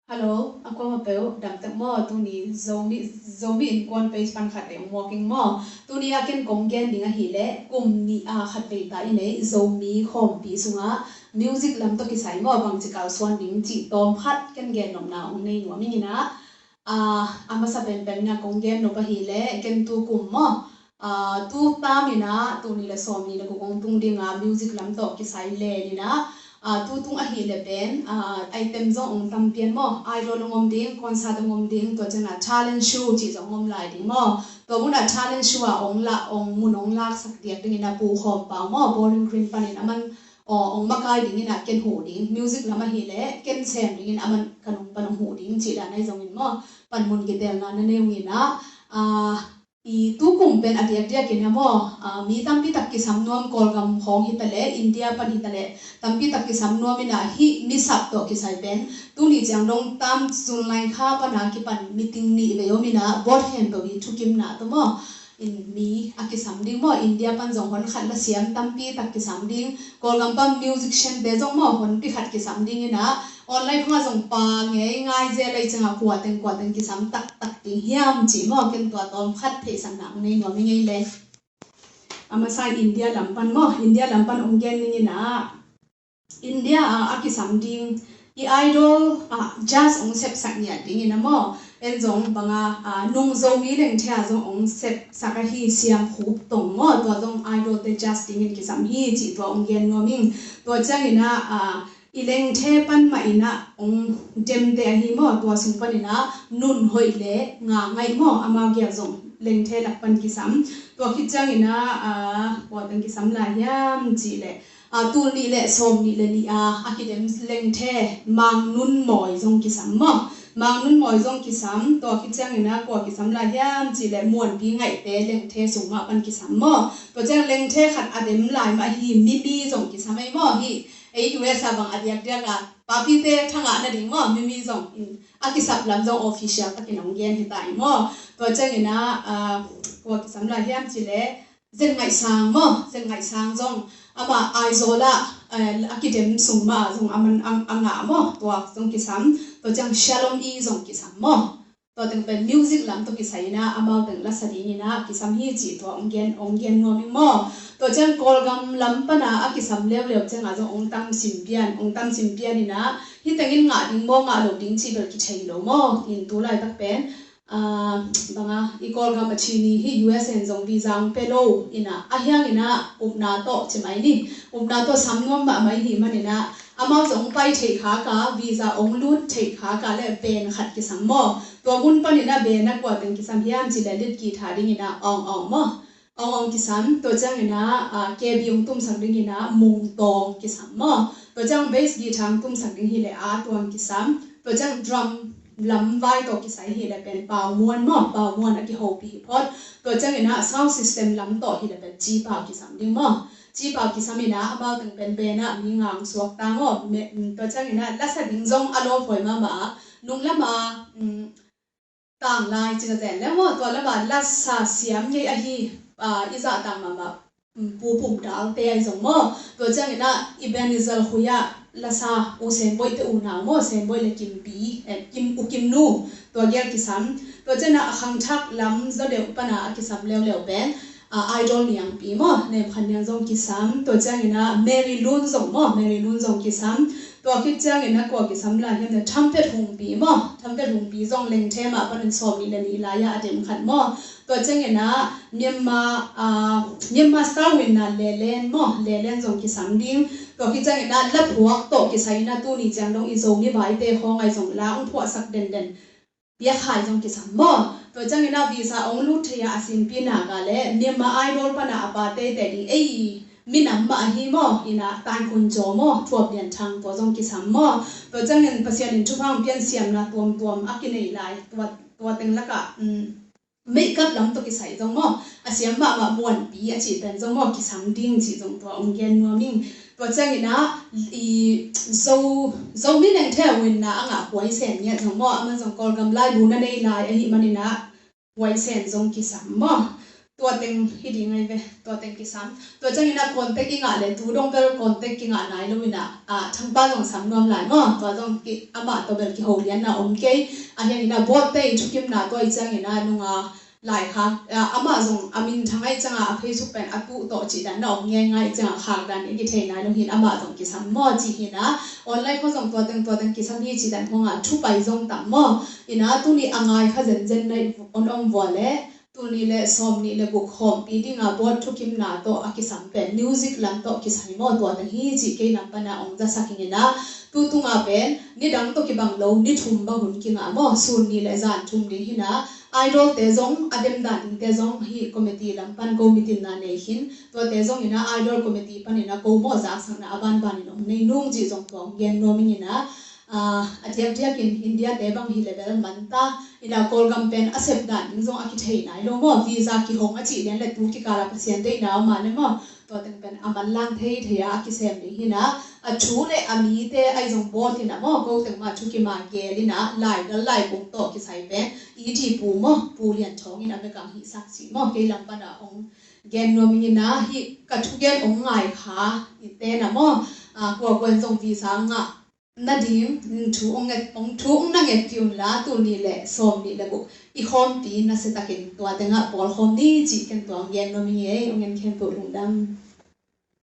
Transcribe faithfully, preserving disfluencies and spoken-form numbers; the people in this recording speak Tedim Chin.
Hello, a kuama peuh, damtek maw? Tuni Zomi, Zomi Innkuan page pan khat ei hong muak ing maw? Tuni a ken kong gen ding ahih leh kum nih a khat vei ta i nei Zomi khawmpi sungah music lam tawh kisai maw, bangci kalsuan ding cih tawm khat ken gen nopna hong nei nuam ing in ah, a masa penpen in ah kong gen nop ahih leh ken tu kum maw, a, tu tam in ah, tul nih le sawm nih le guk hong tung ding a music lam tawh kisai len in ah, a, tu tung ahih leh pen, a, item zong hong tam pian maw, idol hong om ding, concert hong om ding, tua ciang a talent show cih zong hong om lai ding maw. Tua mun a talent show a hong lah, hong mun hong laksak diak ding in ah Pu Khawm Pau maw, Bowling Green pan in a man, aw, hong makai ding in ah ken huh ding, music lam ahih leh ken sem ding in a man ka nung pan hong huh ding cih dan ahi zongin maw, panmun kitelna na nei ung in ah, a, i tu kum pen a diakdiak in ah maw, a, mi tampi tak kisam nuam, Kawlgam khawng hi ta leh, India pan hi ta leh, tampi tak kisam nuam in ah hih misap tawh kisai pen tuni ciang dong tam June lai kha pan a kipan meeting nih vei om in ah, vote hen peuh hi thukimna tawh maw, in mi a kisam ding maw, India pan zong hon khat la siam tampi tak kisam ding, Kawlgam pan musician te zong maw hon pi khat kisam ding in ah, online khawng ah zong pa ngei ngai zel ahih ciang a kua teng kua teng kisam taktak ding hiam cih maw, ken tua tawm khat theihsakna hong nei nuam ing ei le. A masa in India lam pan maw, India lam pan hong gen ning in ah, India ah a kisam ding i idol ah judge hong sepsak ngiat ding in ah maw, en zong bang a, a, nung Zomi lengthe ah zong hong sepsak ahi Siam Khup Tong maw, tua zong idol te judge ding in kisam hi cih tua hong gen nuam ing. Tua ciang in ah, a, i lengthe pan mah in ah hong demte ahi maw, tua sung pan in ah Nun Hoih le Nga Ngaih maw, amau gial zong lengthe lak pan kisam. Tua khit ciang in ah, a, kua teng kisam lai hiam cih leh, a, tul nih le sawm nih le nih a, a kidem lengthe Mang Nun Mawi zong kisam maw. Mang Nun Mawi zong kisam, tua khit ciang in ah kua kisam lai hiam cih leh Muanpi Ngaihte lengthe sung mah pan kisam maw. Tua ciang lengthe khat a dem lai mah hi Mimi zong kisam ei maw hi. Ei U S a bang a diakdiak a, papite thangah na ding maw, Mimi zong in a kisap lam zong official takin hong gen hi ta ei maw. Tua ciang in ah, a, kua kisam lai hiam cih leh Zen Ngaih Sang maw, Zen Ngaih Sang zong amah Aizawl ah, eh, a kidem sung mah zong a man a, a ngah maw, tua zong kisam. Tua ciang Shalom i zong kisam maw. Tua teng pen music lam tawh kisai in ah amau teng lasa ding in ah kisam hi cih tua hong gen, hong gen nuam ing maw. Tua ciang Kawlgam lam pan a a kisam leuleu ciang a zong hong tam sim pian, hong tam sim pian in ah hih teng in ngah ding maw, ngah lo ding cih bel kithei lo maw. In tu laitak pen, a, bang a, i Kawlgam a Chin i hi U S A in zong visa hong pe lo in ah, a hiang in ah upna tawh ci mai ni, upna tawh sam nuam mahmah i hih man in ah, amau zong hong pai theih khak a, visa hong lut theih khak a leh band khat kisam maw. Tua mun pan in ah band ah kua teng kisam hiam cih leh lead guitar ding in ah Awng Awng maw. Awng Awng kisam, tua ciang in ah, a, K B hong tumsak ding in ah Mung Tawng kisam maw. Tua ciang bass guitar hong tumsak ding hi leh A Tuang kisam. Tua ciang drum lam vai tawh kisai hi leh pen Pau Muan maw, Pau Muan a kihopih hi phot. Tua ciang in ah sound system lam tawh hi leh pen Ci Pau kisam ding maw. Ci Pau kisam in ah amau teng pen band ah mi nga hong suak ta maw. Me, tua ciang in ah lasa ding zong a lawm huai mahmah a, nung lam a, um, Tanglai cih zen leh maw, tua lam a lasa siam ngei ahi, a, i zahtak mahmah, um, Pu Pum Dal te ahi zong maw. Tua ciang in ah Ebenezer Khuia lasa U Sen Boih te unau maw, Sen Boih le Kimpi, eh, Kim, U Kim Nu, tua gial kisam. Tua ciang in ah a khangthak lam zaw deuh pan a a kisam leuleu pen, a, Idol Niangpi maw, Nem Khan Niang zong kisam. Tua ciang in ah Mary Lun zong maw, Mary Lun zong kisam. Tua khit ciang in ah kua kisam lai hiam leh Trumpet Hungpi maw, Trumpet Hungpi zong lengthe mah pan in sawm nih le nih lai ah a dem khat maw. Tua ciang in ah Myanmar, a, Myanmar Star Winner Lelen maw, Lelen zong kisam ding. Tua khit ciang in ah la phuak tawh kisai in ah tuni ciang dong i Zomi vaite khawng ahi zong la hong phuahsak denden Pia Khai zong kisam maw. Tua ciang in ah visa hong lut thei a, a sinpi nak a leh Myanmar Idol pan a a pa teitei ding ei minam mah ahi maw, in ah Tan Khun Jaw maw, Thuap Lian Thang, tua zong kisam maw. Tua ciang in Pasian in thupha hong pian siamna tuamtuam a kinei lai, tua, tua teng lak ah, um, makeup lam tawh kisai zong maw, a siam mahmah Muanpi a cih pen zong maw, kisam ding cih zong tua hong gen nuam ing. Tua ciang in ah i Zo, Zomi lengthe a winner a ngah Huai Sen ngiat zong maw, a man zong Kawlgam laibu na nei lai ahih man in ah Huai Sen zong kisam maw. Tua teng hi ding ahi ve, tua teng kisam. Tua ciangin a contact i ngah le tu dong bel contact kingah nai lo in a, a, Thangpa zong sam nuam lai maw. Tua zong ki, amah tawh bel kiho lianna om kei. A hiangin a board te i thukimna tua i ciangin a nunga lai khak, a, amah zong a minthang ahi ciangin a Facebook pen a tuh tawh cih dan na om ngei ngai ciangin a khak dan i kithei nai lo hin amah zong kisam maw cih hin a. Online khong zong tua teng tua teng kisam hi cih dan khong a thu pai zong tam maw. In a tuni a ngai kha zenzen na i on om vua le tuni le sawm nih le guk khawmpi dinga board thukimna tawh a kisam pen music lam tawh kisam hi maw tua teng hi cih kei lam pana ong zasak hi ngin a. Tu tunga pen nidang tawh kibang lo ni thum bang hun kingah maw sun nih le zan thum ding hin a. Idol te zong a dem dan ding te zong hi committee lam pan ko meeting na nei hin tuate zong in a idol committee pan in a ko maw zaksakna a banban in ong nei nung cih zong tua ong gen nuam ing in a. A, a diakdiak in India te bang hi le bel man ta in a Kawlgam pen a sep dan ding zong a kithei nai lo maw visa kihong a cih lian le tu kikal a Pasian te in a om a le maw tua teng pen a manlang thei thei a a kisem ding hi na a thu le a mi te ai zong bawl hi na maw ko teng mah thu kima gel hi na lai dal lai kung tawh kisai pen i ti pu maw pu lian thawng in a mekang hi sak cih maw kei lam pan a ong gen nuam ing in a hi ka thu gen ong ngai kha i te na maw a kua kuan zong visa ngah nading thu ong nget ong thu ong na nget ki un la tul nih le sawm nih le guk i khawmpi nasia takin tua tengah pawl khawm ni cih ken tua ong gen nuam ing ei ong gen khempeuh lungdam.